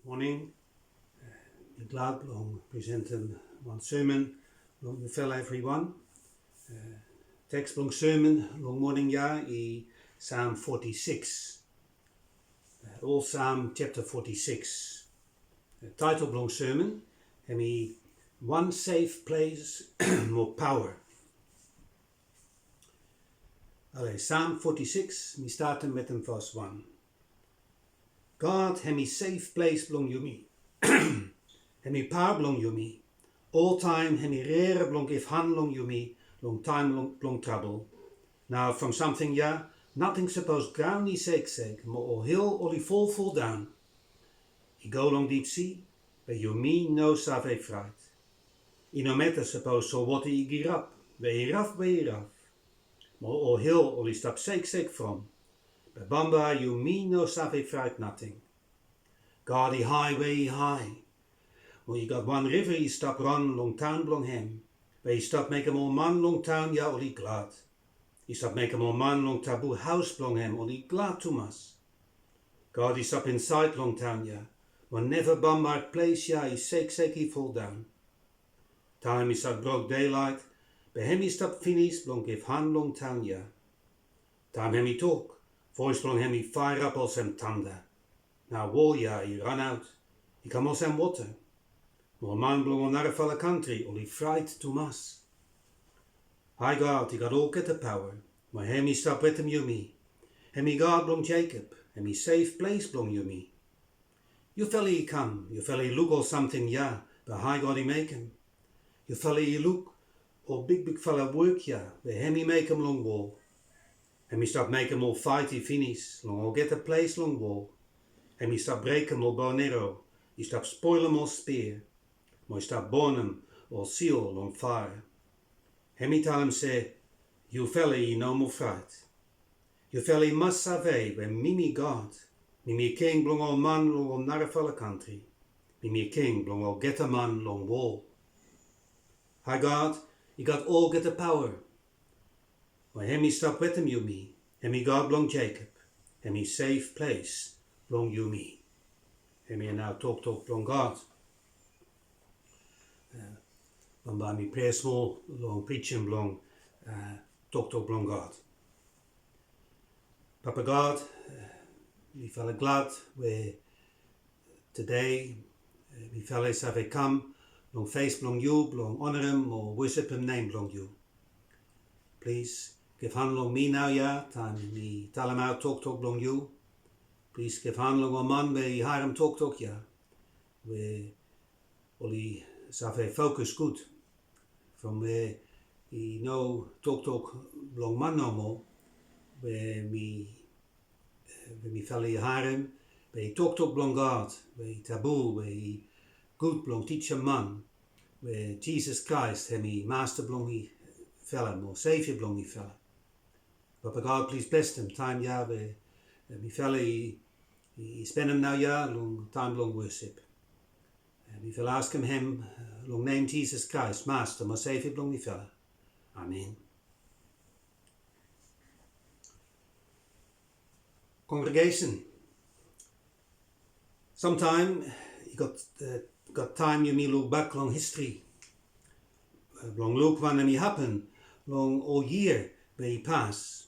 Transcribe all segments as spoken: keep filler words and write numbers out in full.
Moning. Mi glad blong presentem wan sermon long yufala evriwan. Teks blong sermon long moning ya i Sam foti sikis. Ol Sam japta foti sikis. Taetol blong sermon hemi Wan Sef Ples mo Paoa. Ale, Sam foti sikis, mi statem wetem ves wan. God hemi sef ples blong yumi. Hemi paoa blong yumi. Oltaem hemi rere blong givhan long yumi long taem blong trabol. Nao from samting ya, nating sapos graon i seksek mo ol hil oli folfoldaon. I go long dip si, be yumi no save fraet. I no mata sapos solwota i girap, be i raf, be i raf, mo ol hil oli stap seksek from, be bambae yumi no save fraet nating. God i hae we i hae. Mo i gat wan riva i stap ran long taon blong hem, be i stap mekem ol man long taon ya oli glad. I stap mekem ol man long tabu haos blong hem oli glad tumas. God i stap insaed long taon ya, mo neva bambae ples ya i seksek i foldaon. Taem i stap brok delaet, be hem i stap finis blong givhan long taon ya. Taem hem i tok, voes blong hem i faerap olsem tanda. Nao wol ya i ranaot, i kam olsem wota. Mo ol man blong ol narafala kantri oli fraet tumas. Hae God i gat olgeta paoa, mo hem i stap wetem yumi. Hem i God blong Jekob, hem i sef ples blong yumi. Yufala i kam, yufala i luk ol samting ya we Hae God i mekem. Yufala i luk ol bigbigfala wok ya we hem i mekem long wol. Hem i stap mekem ol faet i finis long olgeta ples long wol. Hem i stap brekem ol bonero, i stap spolem ol spia, mo i stap bonem ol sil long faea. Hem i talem se, yufala i no moa fraet. Yufala i mas save we mi mi God, mi mi king blong ol man long ol narafala kantri, mi mi king blong olgeta man long wol. Hae God i gat olgeta paoa. Mo hem i stap wetem yumi, hem i God blong Jekob, hem i sef ples blong yumi. Hemia nao toktok blong God. Bambae mi prea smol long prijing blong toktok blong God. Papa God, mifala glad we tede mifala i save kam long fes blong yu blong onarem mo wosipim nem blong yu. Plis givhan long mi naoia taem mi talemaot toktok blong yu. Plis givhan long ol man we i harem toktok ya we oli save fokus gud from we i no toktok blong man nomo we mi, we mifala i harem, be i toktok blong God we i tabu, we i gud blong tijim man, we Jisas Kraes hem i Masta blong mifala mo Sevia blong mifala. Papa God, plis blesem taem ya we mifala i spendem naoia long taem blong wosip. Mifala askem hem long nem Jisas Kraes, Masta mo Sevia blong mifala. Amen. Kongregesen, samtaem i gat taem yumi lukbak long histri blong luk wanem i hapen long ol yia we i pas.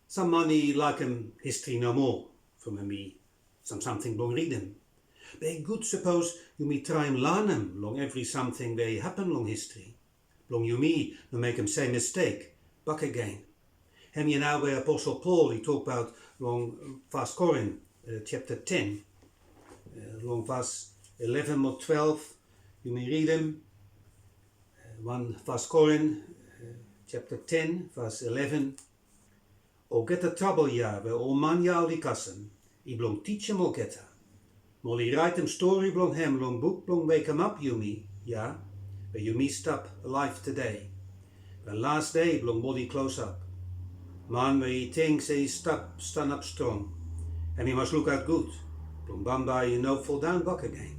Sam man i laekem histri nomo from hem i sam samting blong ridim. Be i gud sapos yumi traem lanem long evri samting we i hapen long histri blong yumi no mekem sem mistek bakegen. Hemia nao we aposol Pol i tokbaot long Fas Korin japta ten, long vas eleven mo twelef. Yumi ridim wan Fas Korin japta ten vas eleven. Olgeta trabol ya we ol man ya oli kasem i blong tijim olgeta. Mo oli raetem stori blong hem long buk blong wekemap yumi ya, we yumi stap laef tede. Be las dei blong wol i klosap. Man we i ting se i stap stanap strong, hem i mas lukaot gud blong bambae i no foldaon bakegen.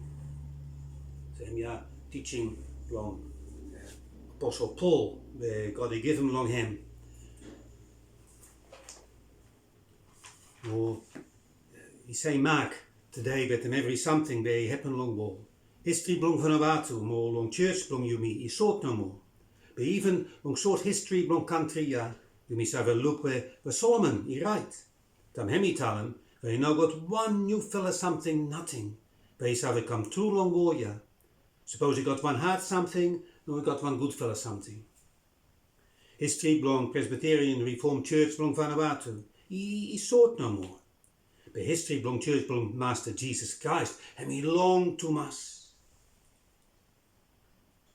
So hemia tijing blong aposol Pol we God i givim long hem. Mo i semak Tede wetem evri samting we i hapen long wol, histri blong Vanuatu mo long jos blong yumi i sot nomo. Be iven long sot histri blong kantri ya, yumi save luk we, we Solomon i raet, taem hem i talem we i no gat wan niufala samting nating we i save kam tru long wol ya. Sapos i gat wan had samting, no i gat wan gudfala samting. Histri blong Presbyterian Reformed Church blong Vanuatu i, i sot nomo. Be histri blong jos blong Masta Jisas Kraes hem i long tumas.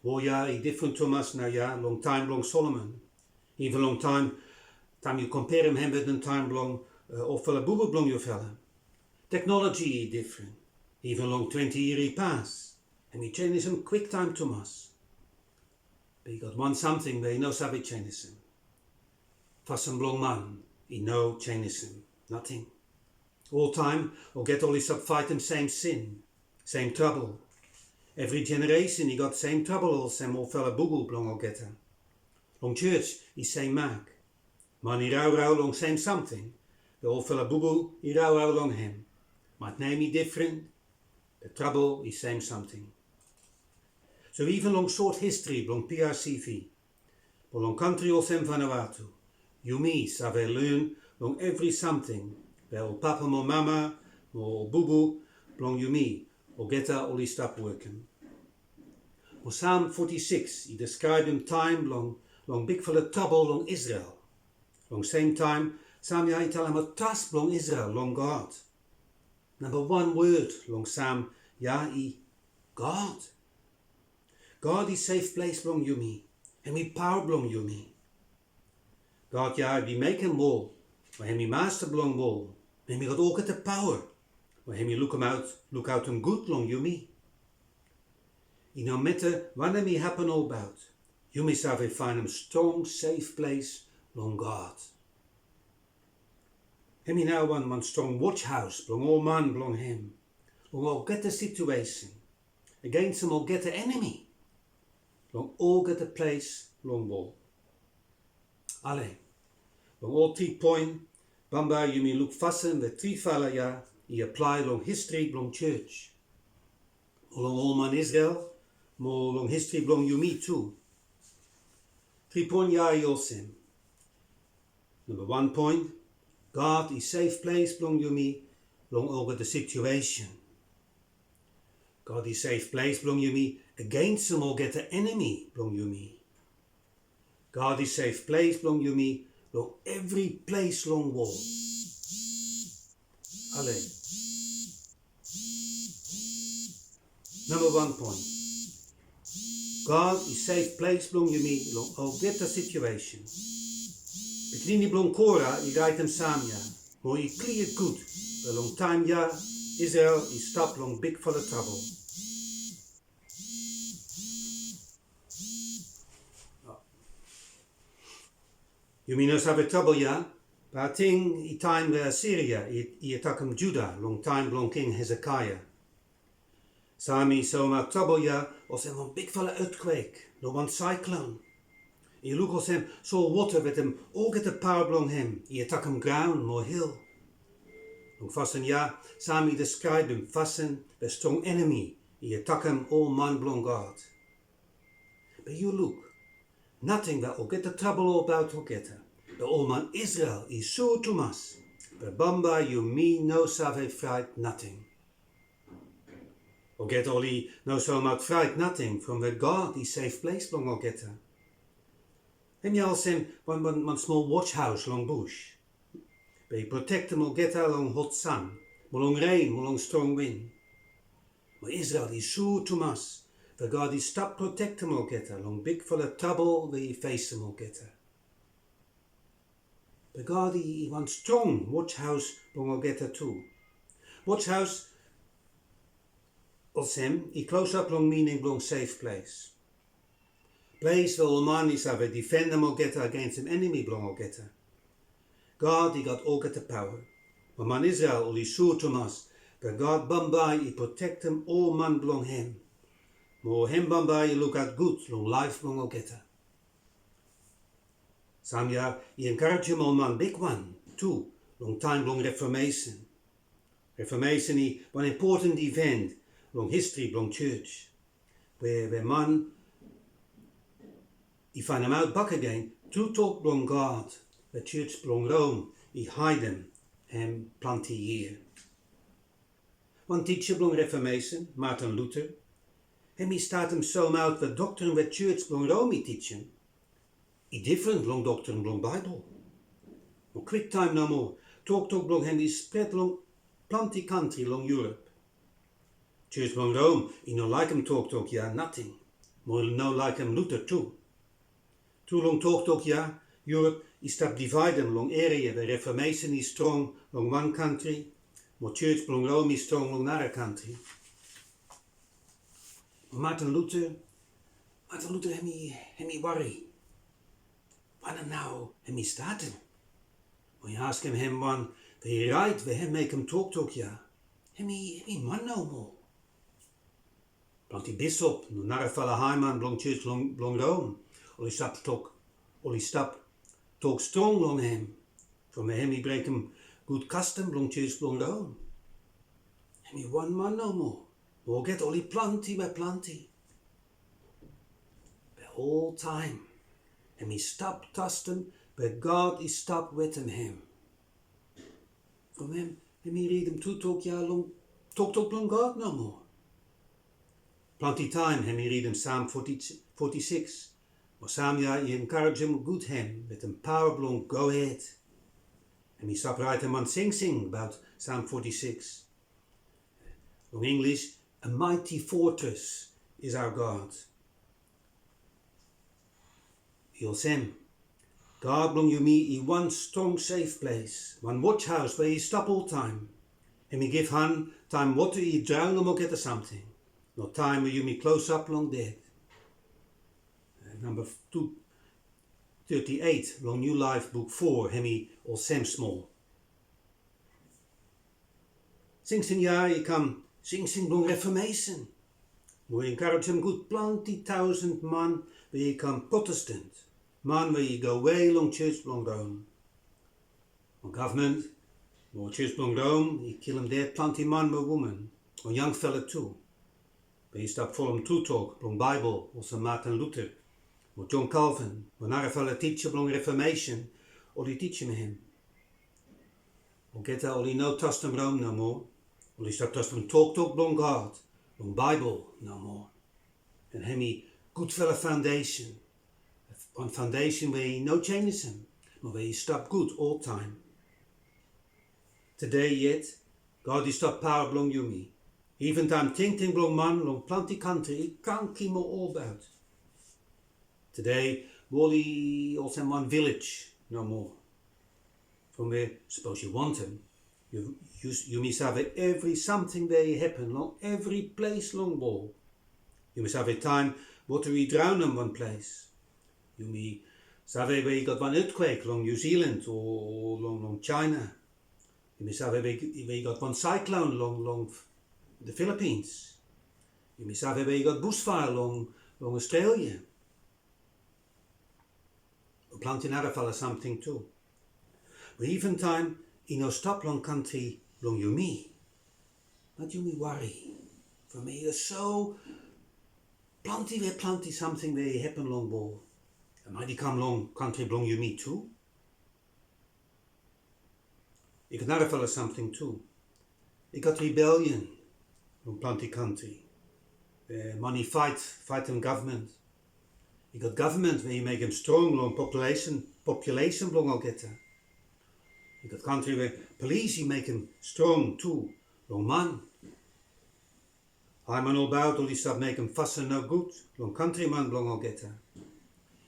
Wol ya i defren tumas naoia long taem blong Solomon. Iven long taem, taem yu komperem hem wetem taem blong, eh, olfala bubu blong yufala, teknoloji i defren. Iven long twenti yia i pas, hem i jenisem kwiktaem tumas. Be i gat wan samting we i no save jenisem. Fasin blong man i no jenisem. Nating. Oltaem olgeta oli stap faetem sem sin, sem trabol. Evri jeneresen i gat sem trabol olsem olfala bubu blong olgeta. Long jos i sem mak. Man i raorao long sem samting we olfala bubu i raorao long hem. Maet nem i defren, be trabol i sem samting. So iven long sot histri blong P R C V, mo long kantri olsem Vanuatu, yumi save len long evri samting we ol papa mo mama mo ol bubu blong yumi olgeta oli stap wokem. Mo Sam foti sikis i deskraebem taem blong, long bigfala trabol long Isrel. Long sem taem, Sam ya i talemaot tras blong Isrel long God. Nambawan wod long Sam ya i God. God i sefples blong yumi, hem i paoa blong yumi. God ya i bin mekem wol, we hem i masta blong wol, hem i gat olgeta paoa, we hem i lukemaot, lukaotem gud long yumi. I no mata wanem i hapen olbaot, yumi save faenem strong sefples long God. Hem i nao wan, wan strong wojhaos blong ol man blong hem, long olgeta situesen, agensem olgeta enemi, long olgeta ples long wol. Ale, long ol tri poen, bambae yumi luk fasin we trifala ya i aplae long histri blong jos, mo long ol man Isrel, mo long histri blong yumi tu. Tri poen ya i olsem. Nambawan poen, God i sefples blong yumi long olgeta situesen. God i sefples blong yumi agensem olgeta enemi blong yumi. God i sefples blong yumi long evri ples long wol. Ale. Nambawan poen. God i sefples blong yumi long olgeta situesen. Pikinini blong Kora i raetem Sam ya, mo i klia gud we long taem ya Isrel i stap long bigfala trabol. Yumi no save trabol ya, be ating i taem we Asiria i, i atakem Juda long taem blong King Hesekia. Sam i soemaot trabol ya olsem wan bigfala etkwek, no wan saeklon. I luk olsem solwota wetem olgeta paoa blong hem i atakem graon mo hil. Long fasin ya, Sam i deskraebem fasin we strong enemi i atakem ol man blong God. Be yu luk, nating we olgeta trabol olbaot olgeta, be ol man Isrel i sua tumas, be bambae yumi no save fraet nating. Olgeta oli no soemaot fraet nating from we God i sefples blong olgeta. Hemia olsem wan, wan, wan smol wojhaos long bus. Be i protektem olgeta long hot san, mo long ren, mo long strong win. Mo Isrel i sua tumas we God i stap protektem olgeta long bigfala trabol we i fesem olgeta. Be God i, i wan strong wojhaos blong olgeta tu. Wojhaos olsem i klosap long mining blong sefples. Ples we ol man i save difendem olgeta agensem enemi blong olgeta. God i gat olgeta paoa. Be man Isrel oli sua tumas we God bambae i protektem ol man blong hem. Mo hem bambae i lukaot gud long laef blong olgeta. Sam ya i enkarejem ol man bigwan tu long taem blong Refomesen. Reformesen i wan impoten iven long histri blong jos, we, we man i faenemaot bakegen tru tok blong God we jos blong Rom i haedem hem plante yia. Wan tija blong Reformesen, Martin Luther, hem i statem soemaot we doktrin we jos blong Rom i tijim i defren long doktrin blong Baebol. Mo kwiktaem nomo, toktok blong hem i spred long plante kantri long Yurop. Jos blong Rom i no laekem toktok ya nating, mo i no laekem Luther tu. Tru long toktok ya, Yurop i stap divaedem long eria we Reformesen i strong long wan kantri, mo jos blong Rom i strong long nara kantri. Mo Martin Luther, Martin Luther hem i, hem i wari. Wanem nao hem i statem? Mo i askem hem wan we i raet we hem mekem toktok ya. Hem i, hem i man nomo. Plante bisop no narafala haeman blong jos blong, blong Rom oli stap tok, oli stap tok strong long hem from we hem i brekem gud kastom blong jos blong Rom. Hem i wan man nomo. Mo olgeta oli plante we plante. Be oltaem hem i stap trastem we God i stap wetem hem. From hem, hem i ridim tru tok ya long toktok blong God nomo. Plante taem hem i ridim Sam foti, foti sikis. Mo Sam ya i enkarejem gud hem wetem paoa blong gohed. Hem i stap raetem wan singsing abaot Sam foti sikis. Long Inglis, "A mighty fortress is our God." I olsem, God blong yumi i wan strong sef ples, wan wojhaos we i stap oltaem. Hem i givhan taem wota i draonem olgeta samting, no taem we yumi klosap long ded. Namba tu teti eit long Niu Laef buk fo, hem i olsem smol. Singsing ya i kam singsing blong Reformesen. Mo i enkarejem gud plante taosen man we i kam Protestan, man we i gowe long jos blong Rom. Mo gavman mo jos blong Rom i kilim ded plante man mo woman, mo yangfala tu, we i stap folem tru tok blong Baebol olsem Martin Luther, mo John Calvin, mo narafala tija blong Reformesen oli tijim hem. Olgeta oli no trastem Rom nomo, oli stap trastem toktok blong God long Baebol nomo. Mo hem i gudfala faondesen, wan faondesen we i no jenisem, mo we i stap gud oltaem. Tede yet, God i stap paoa blong yumi, iven taem tingting blong man long plante kantri i kranki moa olbaot. Tede, wol i olsem wan vilej nomo. From we, sapos yu wantem, yu, yu, yumi save evri samting we i hapen long evri ples long wol. Yumi save taem wota i draonem wan ples. Yumi save we i gat wan etkwek long Niu Silan o, o long, long Jaena. Yumi save we, we i gat wan saeklon long, long the Philippines. Yumi save we i gat busfaea long, long Australia. Mo plante narafala samting tu. Mo iven taem i no stap long kantri blong yumi, maet yumi wari from i so plante we plante samting we i hapen long wol. Maet i kam long kantri blong yumi tu. I gat narafala samting tu. I gat rebellion long plante kantri we man i faet, faetem gavman. I gat gavman we i mekem strong long populesen, populesen blong olgeta. I gat kantri we polis i mekem strong tu long man. Haeman olbaot oli stap mekem fasin nogud long kantriman blong olgeta.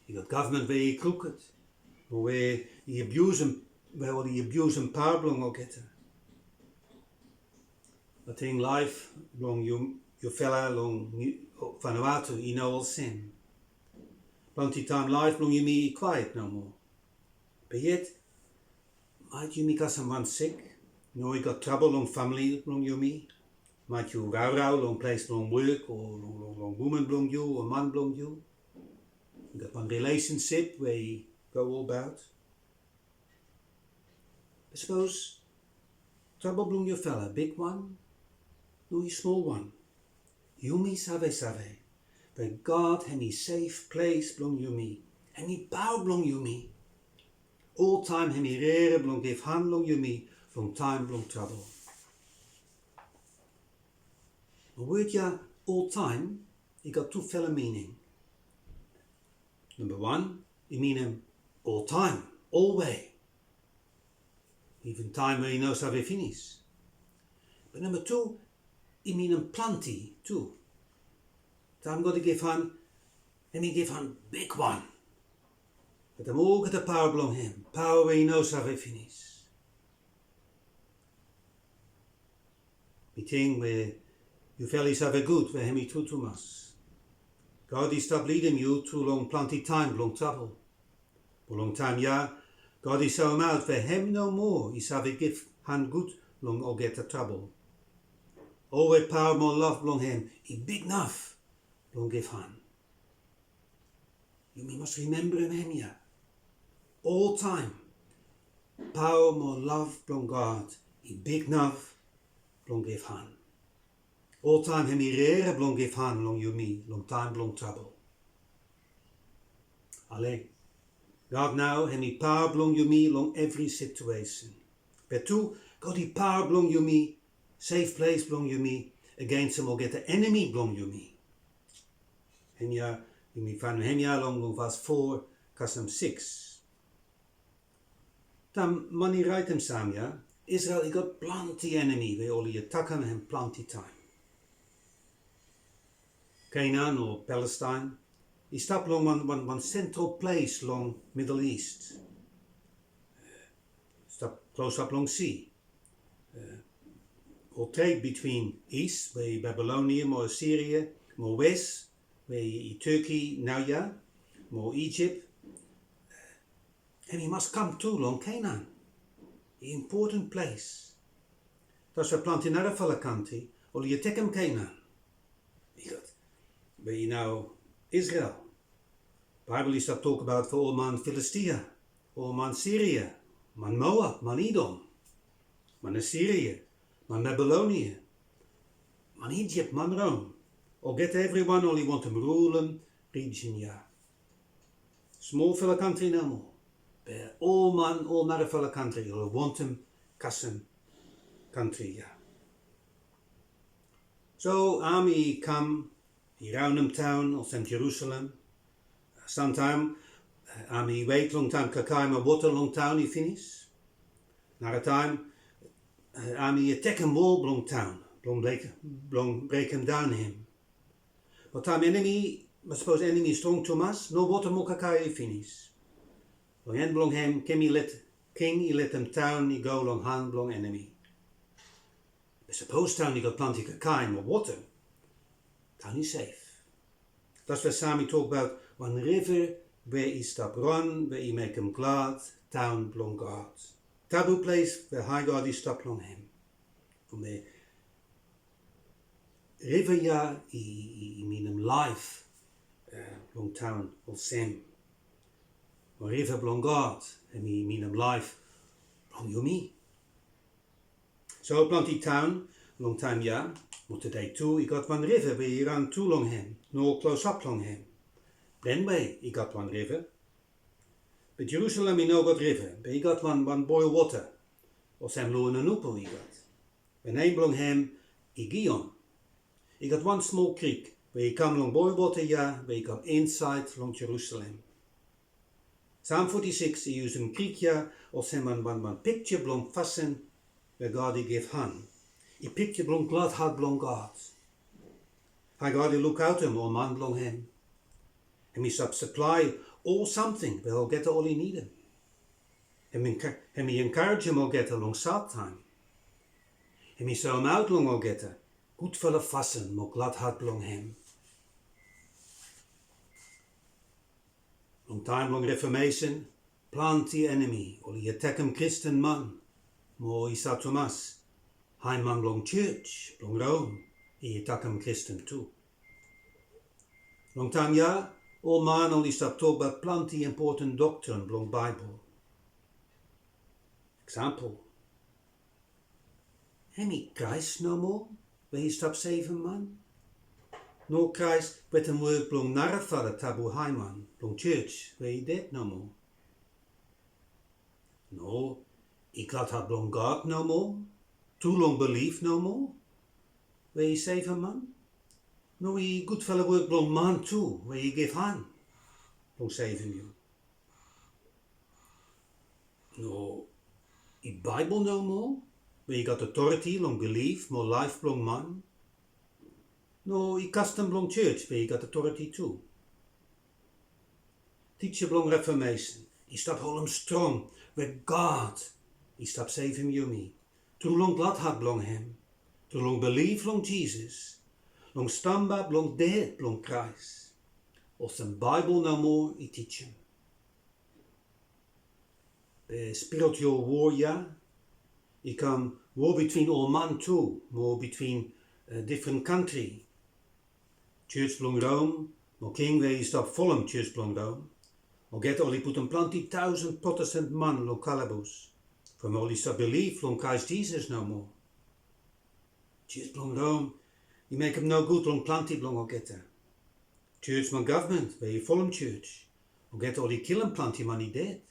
I gat gavman we i kruked, we i abiusem, we oli abiusem paoa blong olgeta. Ating laef blong yu, yufala long Vanuatu i no olsem. Plante taem laef blong yumi i kwaet nomo. Be yet, maet yumi kasem wan sik, no i gat trabol long famle blong yumi. Maet yu raorao long ples blong wok o long, long, long woman blong yu o man blong yu. I gat wan rilesensip we i go olbaot. Be sapos Trabol blong yufala, bigwan no i smolwan, yumi savesave we God hemi sefples blong yumi, hemi paoa blong yumi. Oltaem hemi rere blong givhan long yumi long taem blong trabol. Wod ya oltaem i gat tufala mining. Nambawan, i minim oltaem, olwe, iven taem we i no save finis. Be namba tu, i minim plante tu. Taem God i givhan, hemi givhan bigwan wetem olgeta paoa blong hem, paoa we i no save finis. Mi ting we yufala i save gud we hemi tru tumas. God i stap lidim yu tru long plante taem blong trabol. Mo long taem ya, God i soemaot we hem nomo i save givhan gud long olgeta trabol. Olwe paoa mo lav blong hem i big naf blong givhan. Yumi mas rimembarem hemia. Oltaem paoa mo lav blong God i big naf blong givhan. Oltaem hemi rere blong givhan long yumi long taem blong trabol. Ale, God nao hemi paoa blong yumi long evri situesen. Be tu, God i paoa blong yumi, sefples blong yumi agensem olgeta enemi blong yumi. Hemia, yumi faenem hemia long, long vas fo kasem sikis. Taem man i raetem Sam ya, Israel i gat plante enemi we oli atakem hem plante taem. Kenan o Palestaen i stap long wan, wan, wan sentral ples long Middle East. Stap klosap long si. Ol tred bitwin is we i Babilonia mo Asiria, mo wes we i Turkey naoia, mo Ijip, hemi mas kam tru long Kenan. I impoten ples. Taswe plante narafala kantri oli tekem Kenan. I gat, be i nao Israel. Baebol i stap tokbaot fo ol man Filistia, ol man Siria, man Moab, man Idom, man Asiria, man Babilonia, man Ijip, man Rom. Olgeta evriwan oli wantem rulem rijin ya. Smolfala kantri nomo. Be ol man, ol narafala kantri oli wantem kasem kantri ya. So ami i kam i raonem taon olsem Jerusalem. Samtaem ami i wet long taem kakae mo wota long taon i finis. Narataem ami i atakem wol blong taon blong brekem, blong brekemdaon hem. Be taem enemi, be sapos enemi i strong tumas, no wota mo kakae i finis. Long en blong hem, king i let, king i letem taon i go long han blong enemi. Be sapos taon i gat plante kakae mo wota, taon i sef. Taswe Sam i tokbaot wan riva we i stap ran we i mekem glad taon blong God. Tabu ples we Hae God i stap long hem. From riva ya i, i, i minim laef long taon olsem. Wan riva blong God hemi minim laef blong yumi. So plante taon long taem ya mo tede tu i gat wan riva we i ran tru long hem, no klosap long hem. Plenwe i gat wan riva. Be Jerusalem i no gat riva, be i gat wan, wan boel wota olsem long Nunupu i gat. Be nem blong hem i Gion. I gat wan smol krik we i kam long boel wota ya we i kam insaed long Jerusalem. Sam foti sikis i yusum krik ya olsem wan, wan, wan pikja blong fasin we God i givhan. I pikja blong gladhat blong God. Hae God i lukaotem ol man blong hem. Hemi sap-, saplae ol samting we olgeta oli nidim. Hemi enka-, hemi enkarejem olgeta long sad taem. Hemi soemaot long olgeta gudfala fasin mo gladhat blong hem. Long taem blong Refomesen, plante enemi oli atakem Kristin man, mo i sad tumas, haeman blong jos blong Rom i atakem Kristin tu. Long taem ya, ol man oli stap tokbaot plante impoten doktrin blong Baebol. Eksampol, Hemi Kraes nomo we i stap sevem man? No Kraes wetem wok blong narafala tabu haeman blong jos we i ded nomo? No i gladhat blong God nomo, tru long bilif nomo, we i sevem man? No i gudfala wok blong man tu we i givhan blong sevem yu? No i Baebol nomo we i gat otoreti long bilif mo laef blong man? No i kastom blong jos we i gat otoreti tu? Tija blong Refomesen i stap holem strong we God i stap sevem yumi tru long gladhat blong hem, tru long bilif long Jisas, long stamba blong ded blong Kraes, olsem Baebol nomo i tijim. Be spiritual wo ya i kam wo bitwin ol man tu mo bitwin difren kantri. Jos blong Rom mo king we i stap folem jos blong Rom, olgeta oli putum plante taosen Protestan man long kalabus from oli stap bilif long Kraes Jisas nomo. Jos blong Rom i mekem nogud long plante blong olgeta. Jos mo gavman we i folem jos, olgeta oli kilim plante man i ded.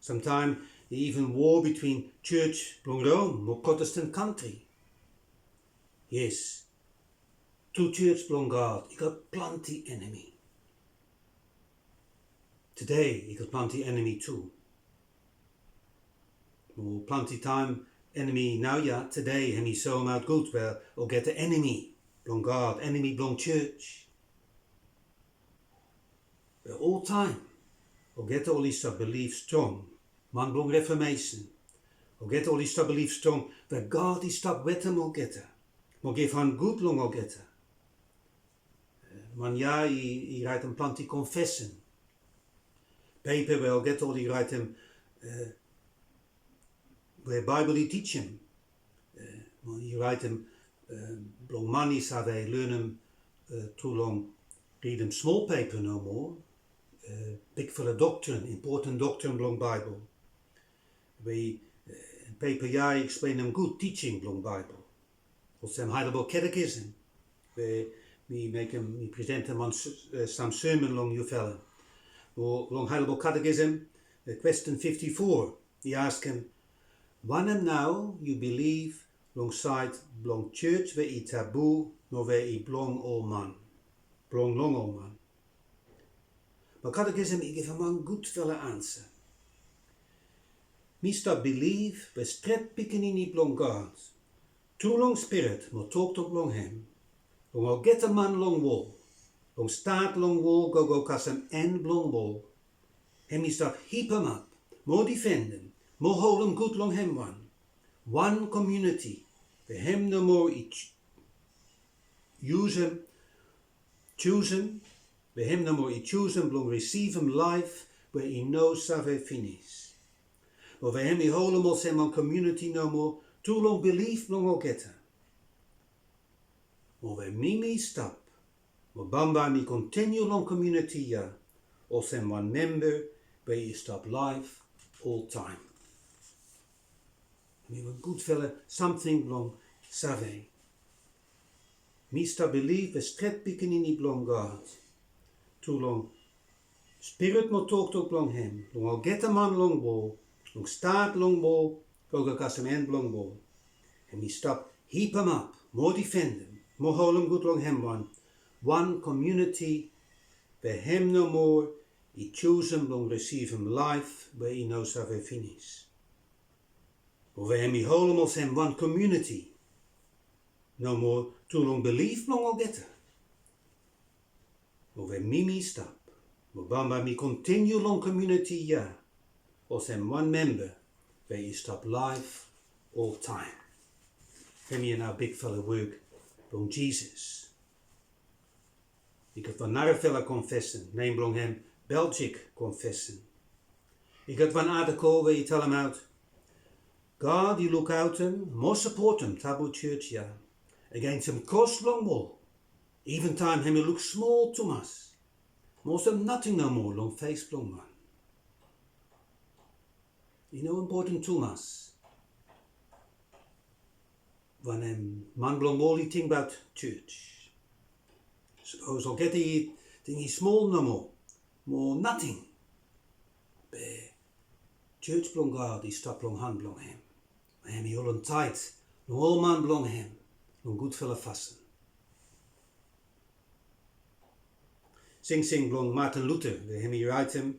Samtaem i iven wo bitwin jos blong Rom mo Protestan kantri. Yes, tru jos blong God i gat plante enemi. Tede i gat plante enemi tu. Mo plante taem enemi naoia tede hemi soemaot gud we olgeta enemi blong God, enemi blong jos. Be oltaem olgeta oli stap bilif strong, man blong Refomesen, olgeta oli stap bilif strong we God i stap wetem olgeta mo givhan gud long olgeta. Man ya i raetem plante konfesen pepa we olgeta oli raetem we Baebol i tijim. I raetem blong man i save lanem tru long ridim smol pepa nomo, bigfala doktrin, impoten doktrin blong Baebol. We pepa ya i eksplenem gud tijing blong Baebol. Olsem Heidelberg Catechism we mi mekem, mi presentem wan sam sermon long yufala. Long Heidelberg Catechism, kwesten fifti fo i askem, wanem nao yu bilif long saed blong jos we i tabu mo we i blong ol man, blong long ol man? Be Catechism i givim wan gudfala ansa. Mi stap bilif we stret pikinini blong God, tru long spirit mo toktok blong hem, long olgeta man long wol, long stat long wol gogo kasem en blong wol, hem i stap hipimap mo difendem mo holem gud long hem wan, wan komuniti we hem nomo i jusum, jusum, we hem nomo i jusum blong risivim laef we i no save finis. Mo we hem i holem olsem wan komuniti nomo tru long bilif blong olgeta. Mo we mi mi stap, mo bambae mi kontiniu long komuniti ya olsem wan memba we i stap laef oltaem. Hemi wan gudfala samting blong save. Mi stap bilif we stret pikinini blong God, tru long spirit mo toktok blong hem, long olgeta man long wol, long stat long wol gogo kasem en blong wol, hem i stap hipimap mo difendem mo holem gud long hem wan, wan komuniti we hem nomo i jusum blong risivim laef we i no save finis. Mo we hem i holem olsem wan komuniti nomo tru long bilif blong olgeta. Mo we mi mi stap, mo bambae mi kontiniu long komuniti ya olsem wan memba we i stap laef oltaem. Hemia nao bigfala wok blong Jisas. I gat wan narafala konfesen, nem blong hem Belgic Confession. I gat wan atikol we i talemaot, God i lukaotem mo sapotem tabu jos ya agensem kros blong wol, iven taem hem i luk smol tumas, mo olsem nating nomo long fes blong man. I no impoten tumas Wanem man blong wol i tingbaot jos? Sapos olgeta i ting i smol nomo, mo nating. Be jos blong God i stap long han blong hem. Hem i holem taet long ol man blong hem long gudfala fasin. Singsing blong Martin Luther we hem i raetem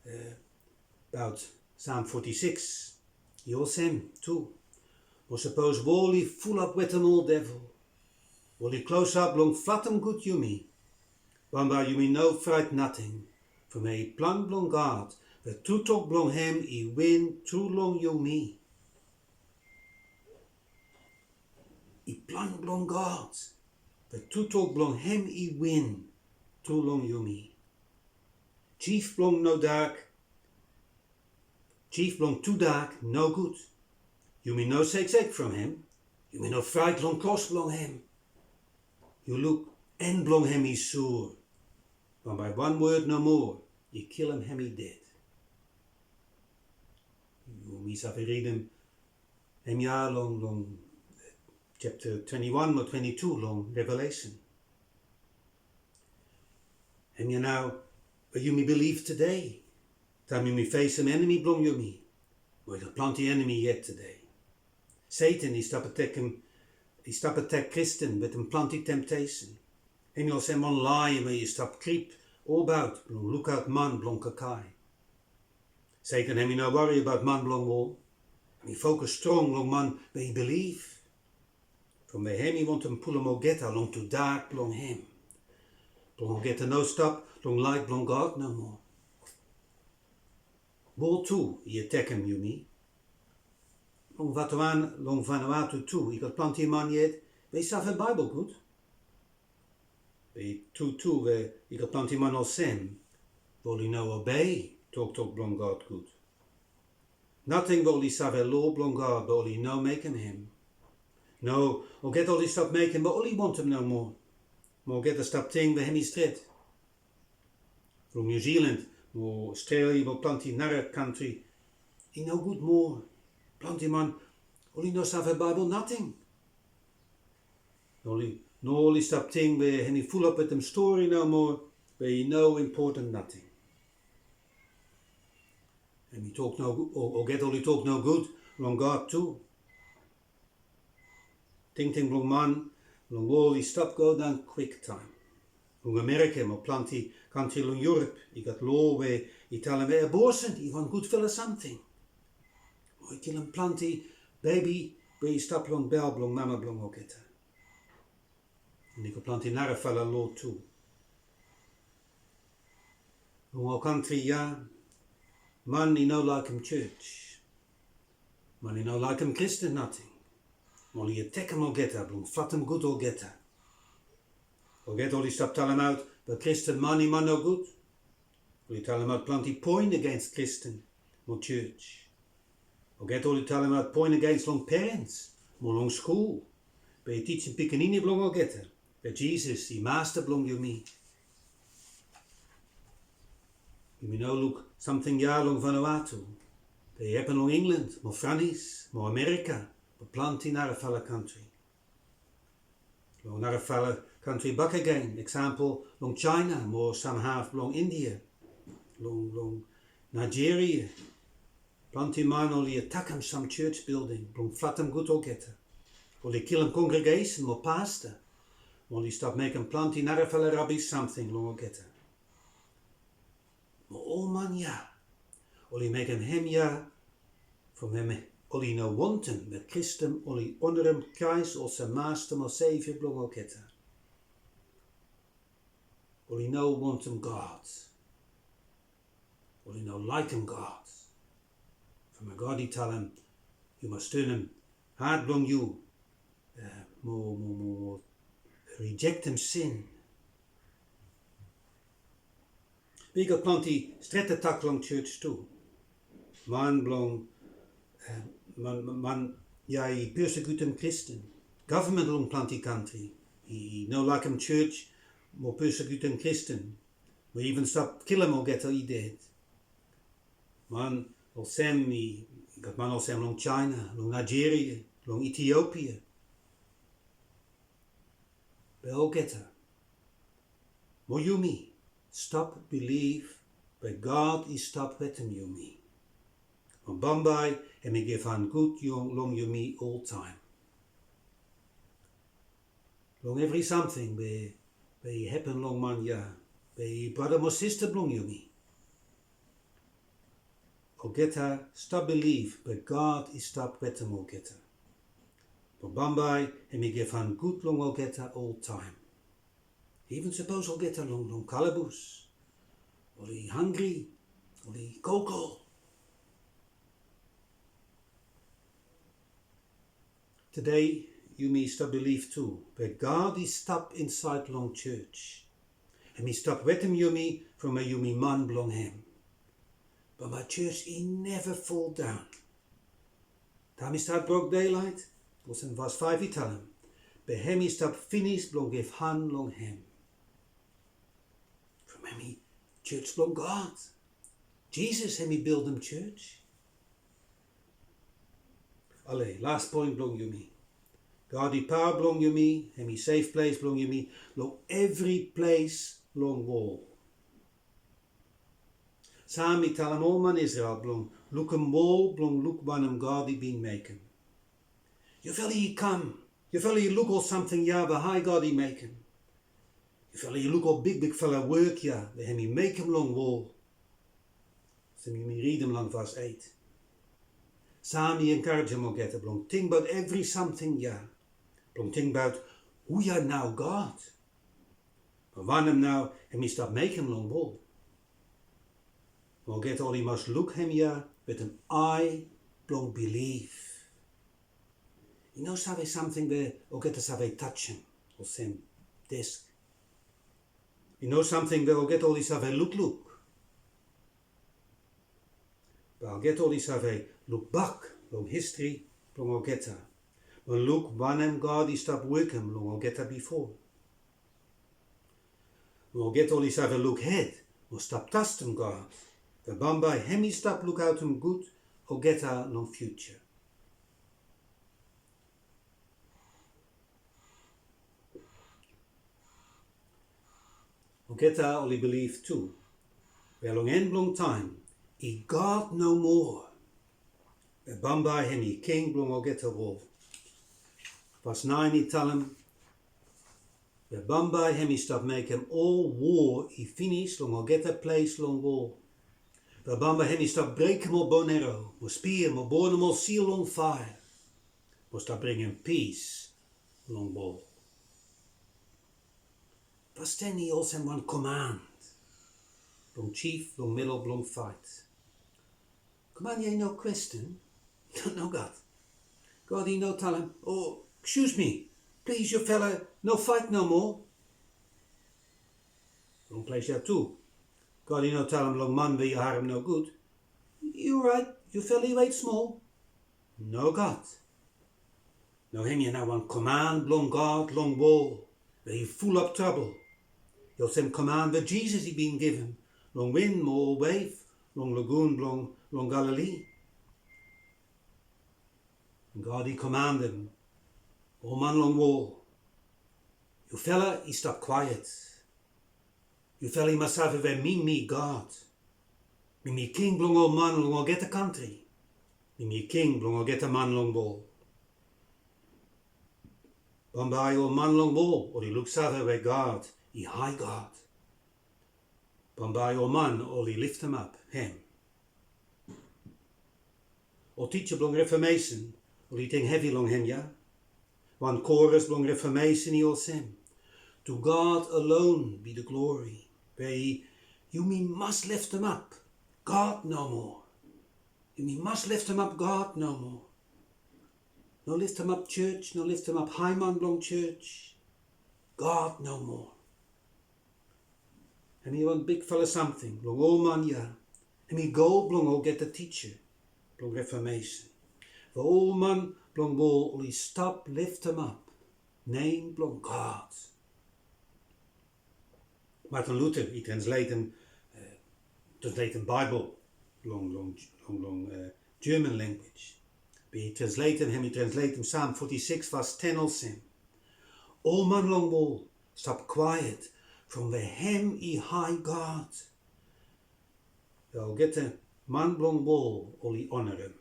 abaot Sam foti sikis i olsem tu. Mo sapos wol i fulap wetem ol devel, wol i klosap blong flatem gud yumi, bambae yumi no fraet nating, from hem i plan blong God, we tru tok blong hem i win tru long yumi. I plan blong God, we tru tok blong hem i win tru long yumi. Jif blong no dak, jif blong tudak nogud. Yumi no seksek from hem. Yumi no fraet long kros blong hem. Yu luk, en blong hem i sua. Bambae wan wod nomo i kilim hem i ded. Yumi save ridim hemia long, long japta twante wan o twante tu long Revelesen. Hemia nao we yumi bilif tede, taem yumi fesem enemi blong yumi, we i gat plante enemi yet tede. Setan i stap atakem, i stap atak Kristin wetem plante temtesen. Hem i olsem wan laeon we i stap krip olbaot blong lukaot man blong kakae. Setan hem i no wari abaot man blong wol. Hem i fokus strong long man we i bilif. From we hem i wantem pulum olgeta long tudak blong hem, blong olgeta no stap long laet blong God nomo. Wol tu i atakem yumi. Long Vanuatu, long Vanuatu tu i gat plante man yet we i save Baebol gud. Be tru tu we i gat plante man olsem we oli no obei toktok blong God gud. Nating we oli save loa blong God be oli no mekem hem. No, olgeta oli stap mekem we oli wantem nomo. Mo olgeta stap ting we hem i stret. From Niu Silan mo Aostralia mo plante nara kantri i nogud moa. Plante man oli no save Baebol nating. Oli, no oli stap ting we hem i fulap wetem stori nomo, we i no impoten nating. Hem i tok no, o, olgeta oli tok nogud long God tu. Tingting blong man long wol i stap godaon kwiktaem. Long Amerika mo plante kantri long Yurop i gat loa we i talem we abosen i wan gudfala samting. Mo i kilim plante bebi we i stap long bel blong mama blong olgeta. Mo i gat plante narafala loa tu. Long ol kantri ya, man i no laekem jos. Man i no laekem Kristin nating. Mo oli atakem olgeta blong flatem gud olgeta. Olgeta oli stap talemaot we Kristin man i man nogud. Oli talemaot plante poen agens Kristin mo jos. Olgeta oli talemaot poen agens long perens mo long skul we i tijim pikinini blong olgeta we Jisas i Masta blong yumi. Yumi no luk samting ya long Vanuatu. Be i hapen long Inglan mo Franis mo Amerika mo plante narafala kantri. Long narafala kantri bakegen, eksampol long Jaena mo sam haf blong India, long, long Naejeria. Plante man oli atakem sam jos bilding blong flatem gud olgeta. Oli kilim kongregesen mo pasta. Mo oli stap mekem plante narafala rabis samting long olgeta. Mo ol man ya oli mekem hemia from hem oli no wantem we Kristin oli onarem Kraes olsem Masta mo Sevia blong olgeta. Oli no wantem God. Oli no laekem God. From we God i talem, yu mas tanem hat blong yu mo, mo, mo rijektem sin. Be i gat plante stret atak long jos tu. Man blong, man, man ya i persekiutem Kristin. Gavman long plante kantri i no laekem jos mo persekiutem Kristin. Mo i even stap kilim olgeta i ded. Man olsem i gat man olsem long Jaena, long Naejeria, long Itiopia. be olgeta. Mo yumi stap bilif be God i stap wetem yumi. Mo bambae hemi givhan gud long yumi oltaem. Long evri samting be, be i hapen long man ya, be i brata mo sista blong yumi. Olgeta stap bilif be God i stap wetem olgeta. Mo bambae hemi givhan gud long olgeta oltaem. Iven sapos olgeta long, long kalabus, oli hanggri, oli kolkol. Tede yumi stap bilif tu be God i stap insaed long jos. Hemi stap wetem yumi from we yumi man blong hem. Bambae jos i neva foldaon. Taem i stat brok delaet, olsem vas faef i talem, be hemi stap finis blong givhan long hem. From hemi jos blong God. Jisas hemi bildim jos. Ale, las poen blong yumi. God i paoa blong yumi, hemi sefples blong yumi long evri ples long wol. Sam i talem ol man Isrel blong lukim wol blong luk wanem God i bin mekem. Yufala i kam, yufala i luk ol samting ya we hae God i mekem. Yufala i luk ol bigbigfala wok ya we hemi mekem long wol. Olsem yumi ridim long vas eit. Sam i enkarejem olgeta blong tingbaot evri samting ya. Blong tingbaot hu ya nao God. Be wanem nao hemi stap mekem long wol. Olgeta oli mas luk hemia wetem ae blong bilif. I no save samting we olgeta save tajem, olsem desk. I no samting we olgeta oli save lukluk. Be olgeta oli save lukbak long histri blong olgeta, mo luk wanem God i stap wokem long olgeta bifo. Mo olgeta oli save luk hed mo stap trastem God, we bambae hem i stap lukaotem gud olgeta long fiuja. Olgeta oli bilif tu we long en blong taem i God nomo, we bambae hem i king blong olgeta wol. Vas naen i talem, we bambae hem i stap mekem ol wo i finis long olgeta ples long wol. We bambae hem i stap brekem ol bonaro mo spia mo bonem ol sil long faea, mo stap bringim pis long wol. Vas ten i olsem wan koman blong jif long medel blong faet. Koman ya i no kwestin. Nogat. God i no talem, "O, excuse me, plis yufala no faet nomo." Long ples ya tu, God i no talem long man we i harem nogud, "Yu raet, yufala i wet smol." Nogat. Nao hemia nao wan koman blong God long wol we i fulap trabol. I olsem koman we Jisas i bin givim long win mo ol wef long lagun blong long Galili. God i komandem ol man long wol, "Yufala i stap kwaet. Yufala i mas save we mi mi God. Mi mi king blong ol man long olgeta kantri. Mi mi king blong olgeta man long wol." Bambae ol man long wol oli luksave we God i hae God. Bambae ol man oli leftemap hem. Ol tija blong Refomesen oli ting hevi long hemia. Wan koras blong Refomesen i olsem, "To God alone be the glory." We yumi mas leftemap God nomo. Yumi mas leftemap God nomo. No leftemap jos, no leftemap haeman blong jos. God nomo. Hemi wan bigfala samting long ol man ya. Hemi gol blong olgeta tija blong Refomesen, we ol man blong wol oli stap leftemap nem blong God. Martin Luther i transletem, eh, transletem Baebol long, long, long, long, eh, German language. Be i transletem, hemi transletem Sam foti sikis vas ten olsem, "Ol man long wol, Stap kwaet from we hem i hae God. We olgeta man blong wol oli onarem.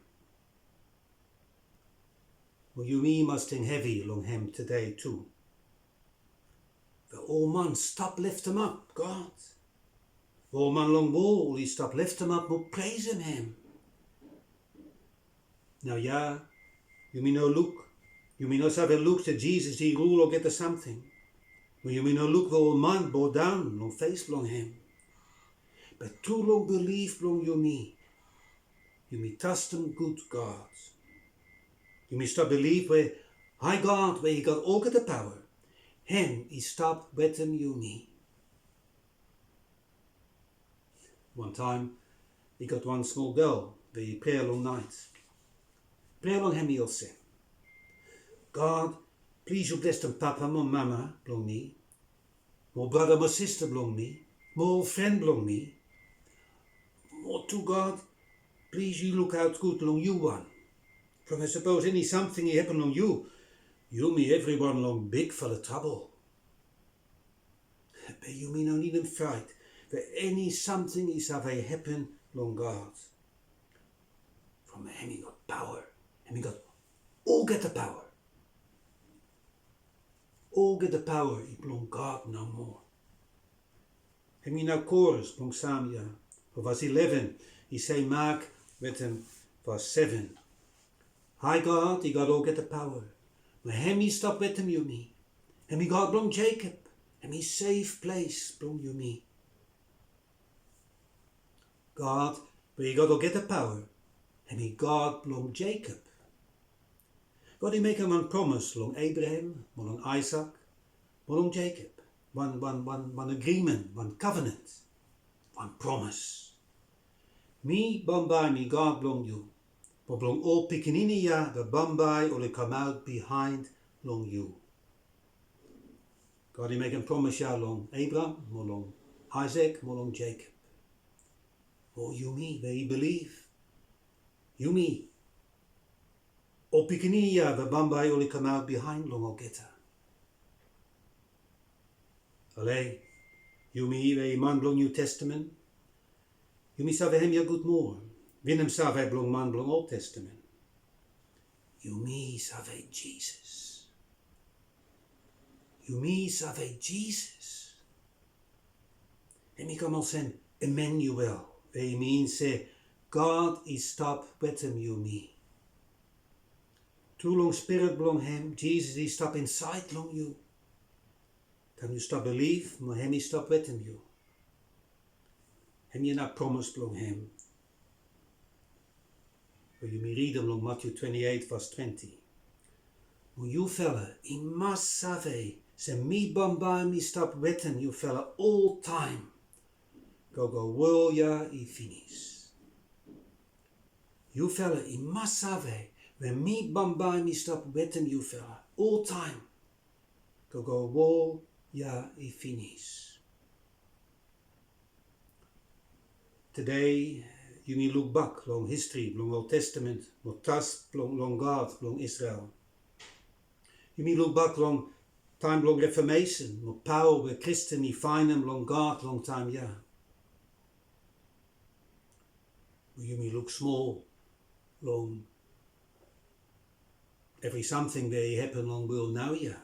Mo yumi mas ting hevi long hem tede tu. We ol man stap leftemap God. We ol man long wol oli stap leftemap mo presem hem. Naoia yumi no luk, yumi no save luk se Jisas i rul olgeta samting. Mo yumi no luk we ol man bodaon long fes blong hem. Be tru long bilif blong yumi, yumi trastem gud God. Yumi stap bilif we hae God we i gat olgeta paoa, hem i stap wetem yumi. Wantaem i gat wan smol gel we i prea long naet. Prea blong hem i olsem, God, plis yu blesem papa mo mama blong mi, mo brata mo sista blong mi, mo ol fren blong mi. Mo tu God, plis yu lukaot gud long yu wan. From sapos eni samting i hapen long yu, yumi evriwan long bigfala trabol. Be yumi no nidim fraet we eni samting i save hapen long God. From hem i gat paoa, hem i gat olgeta paoa. Olgeta paoa i blong God nomo. Hem i nao koros blong Sam ya, mo vas eleven i semak wetem vas seven. Hae God i gat olgeta paoa, mo hem i stap wetem yumi. Hem i God blong Jekob, hem i sefples blong yumi. God we i gat olgeta paoa, hem i God blong Jekob. God i mekem wan promes long Abraham mo long Aesak mo long Jekob. Wan, wan, wan, wan agrimen, wan kovenant, wan promes. Mi bambae mi God blong yu, mo blong ol pikinini ya we bambae oli kamaot bihaen long yu. God i mekem promes ya long Abraham mo long Aesak mo long Jekob. Mo yumi we i bilif, yumi ol pikinini ya we bambae oli kamaot bihaen long olgeta. Ale, yumi we i man blong Niu Testamen, yumi save hemia gud moa winim save blong man blong Ol Testamen. Yumi save Jisas. Yumi save Jisas. Hem i kam olsem Emanuel, we i min se God i stap wetem yumi. Tru long Spirit blong hem, Jisas i stap insaed long yu. Taem yu stap bilif mo hem i stap wetem yu. Hemia nao promes blong hem we yumi ridim long Matiu twenti eit vas twenti. Mo yufala i mas save se mi bambae mi stap wetem yufala oltaem, gogo wol ya i finis. Yufala i mas save we mi bambae mi stap wetem yufala oltaem, gogo wol ya i finis. Tede yumi lukbak long histri blong Ol Testamen mo tras blong, long God blong Isrel. Yumi lukbak long taem blong Refomesen mo paoa we Kristin i faenem long God long taem ya. Yumi luk smol long evri samting we i hapen long wol naoia.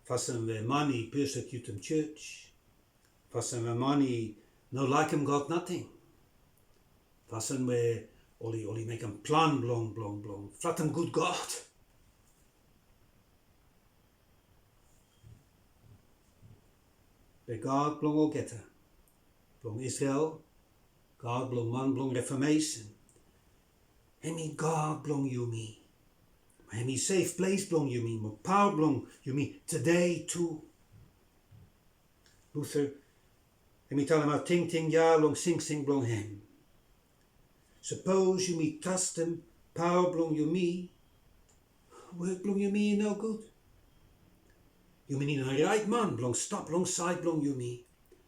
Fasin we man i persekiutim jos. Fasin we man i no laekem God nating. Fasin we oli, oli mekem plan blong, blong, blong flatem gud God. Be God blong olgeta, blong Isrel, God blong man blong Refomesen, hem i God blong yumi. Hem i sefples blong yumi mo paoa blong yumi tede tu. Luther hem i talemaot tingting ya long singsing blong hem. Sapos yumi trastem paoa blong yumi, wok blong yumi i nogud. Yumi nid wan raet man blong stap long saed blong yumi,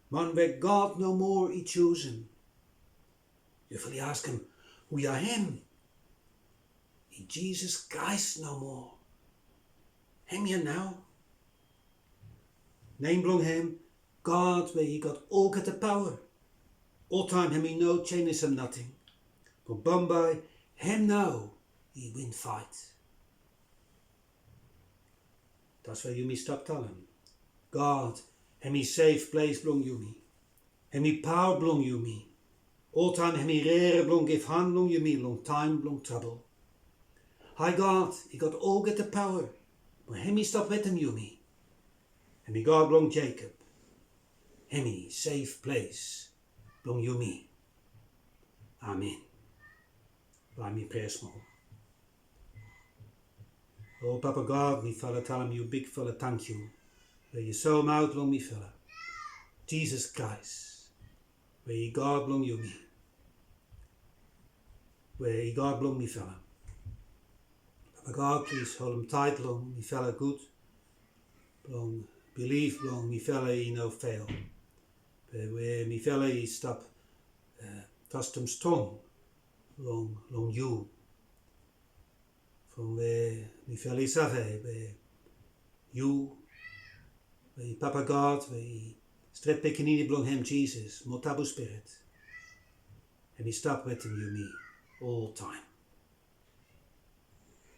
man we God nomo i jusum. Yufala i askem, hu ya hem? I Jisas Kraes nomo. Hemia nao. nem blong hem, God we i gat olgeta paoa. Oltaem hem i no jenis nating. Be bambae hem nao i win faet. Taswe yumi stap talem, God hem i sefples blong yumi. Hem i paoa blong yumi. Oltaem hem i rere blong givhan long yumi long taem blong trabol. Hae God i gat olgeta paoa, be hem i stap wetem yumi. Hem i God blong Jekob. Hem i sefples blong yumi. Amen. Bae mi prea smol. O Papa God, mifala talem yu bigfala tangkiu we yu soemaot long mifala Jisas Kraes, we i God blong yumi, we i God blong mifala. Papa God, plis holem taet long mifala gud, blong bilif blong mifala i no fel, be we mifala i stap, eh, trastem strong long, long yu. From we mifala i save be yu, we i Papa God, we i stret pikinini blong hem Jisas mo Tabu Spirit, hem i stap wetem yumi oltaem.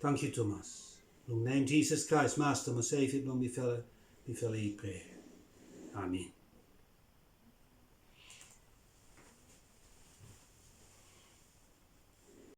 Tangkiu tumas. Long nem Jisas Kraes, Masta mo Sevia blong mifala, mifala i prea. Amen.